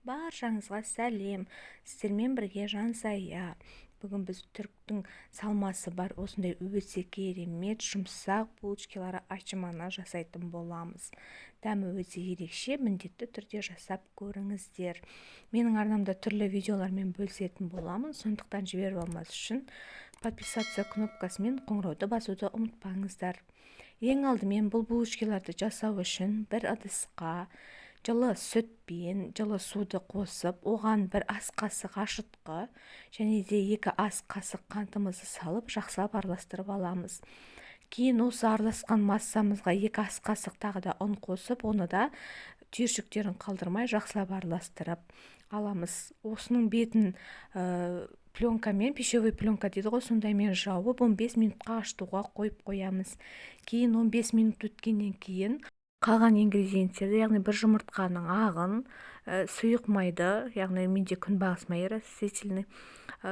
Баршаңызға сәлем! Сіздермен бірге Жансая. Бүгін біз түріктің салмасы бар осындай өте керемет жұмсақ булочкалары, ачыманы жасайтын боламыз. Дәмі өте ерекше, міндетті түрде жасап көріңіздер. Менің арнамда түрлі видеолармен бөлісетін боламын, сондықтан жіберіп алмас үшін подписаться кнопкасы мен қоңырауды басуды ұмытпаңыздар. Ең алдымен бұл булочкаларды жасау үшін бір ыдысқа жылы сүт пен жылы суды қосып, оған бір ас қасық ашытқы және де 2 ас қасық қантымызды салып, жақсылап араластырып аламыз. Кейін осы араласқан массамызға 2 ас қасық тағы да ұн қосып, оны да түйіршіктерін қалдырмай жақсылап араластырып аламыз. Осының бетін пленкамен, пищевой пленка дейді ғой, сондаймен жауып, 15 минутқа ашытуға қойып қоямыз. Кейін 15 минут өткеннен кейін қалған ингредиенттерді, яғни бір жұмыртқаның ағын, сұйық майды, яғни менде күнбағыс майы, растительный,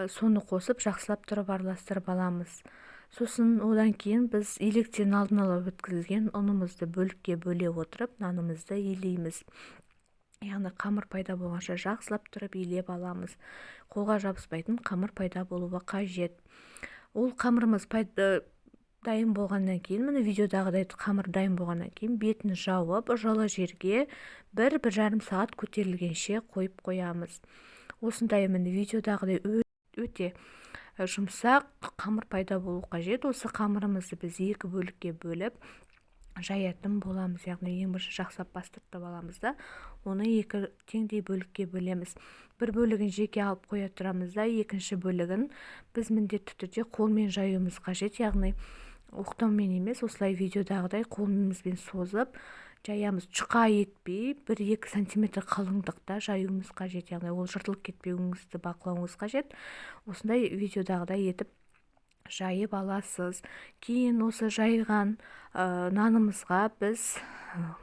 соны қосып, жақсылап тұрып араластырып аламыз. Сосын одан кейін біз електен алдын ала өткізілген ұнымызды бөлікке бөле отырып, нанымызды елейміз, яғни қамыр пайда болғанша жақсылап тұрып илеп аламыз. Қолға жабыспайтын қамыр пайда болуы қажет. Ол қамырымыз дайын болғаннан кейін, міне, видеодағыдай қамыр дайын болғаннан кейін бетін жауып, жылы жерге 1-1,5 сағат көтерілгенше қойып қоямыз. Осындай, міне, видеодағыдай өте жұмсақ қамыр пайда болу қажет. Осы қамырымызды біз екі бөлікке бөліп жаятын боламыз, яғни ең бірінші жақсылап бастыртып аламыз да, оны екі теңдей бөлікке бөлеміз. Бір бөлігін жеке алып қоя тұрамыз да, екінші бөлігін біз міндетті түрде қолмен жаюымыз қажет, яғни оқтаумен емес, осылай видеодағыдай қолымызбен созып жаямыз. Жұқа етпей, 1-2 сантиметр қалыңдықта жаюымыз қажет, яғни ол жыртылып кетпеуіңізді бақылауыңыз қажет. Осындай видеодағыдай етіп жайып аласыз. Кейін осы жайған нанымызға біз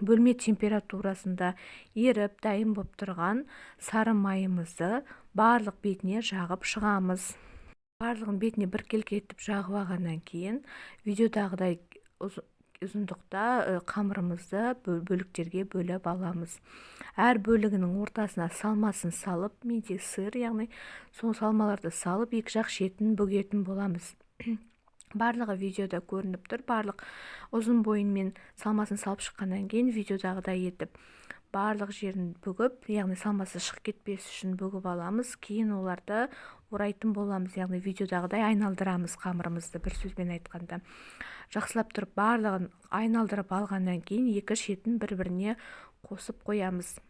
бөлме температурасында еріп дайын болып тұрған сары майымызды барлық бетіне жағып шығамыз. Барлығын бетіне біркелкі етіп жағып алғаннан кейін видеодағыдай ұзындықта қамырымызды бөліктерге бөліп аламыз. Әр бөлігінің ортасына салмасын салып, менде сыр, яғни сол салмаларды салып, екі жақ шетін бүгетін боламыз. Барлығы видеода көрініп тұр. Барлық ұзын бойымен салмасын салып шыққаннан кейін видеодағыдай етіп барлық жерін бүгіп, яғни салмасы шығып кетпес үшін бүгіп аламыз. Кейін оларды орайтын боламыз, яғни видеодағыдай айналдырамыз қамырымызды. Бір сөзбен айтқанда, жақсылап тұрып барлығын айналдырып алғаннан кейін екі шетін бір біріне қосып қоямыз.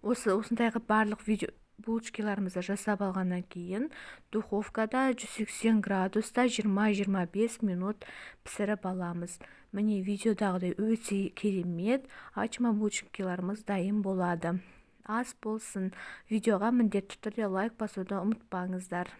Осындай қылып барлық видео булочкаларымызды жасап алғаннан кейін духовкада 180 градуста 20-25 минут пісіріп аламыз. Міне, видеодағыдай өте керемет ачма булочкаларымыз дайын болады. Ас болсын! Видеоға міндетті түрде лайк басуды ұмытпаңыздар.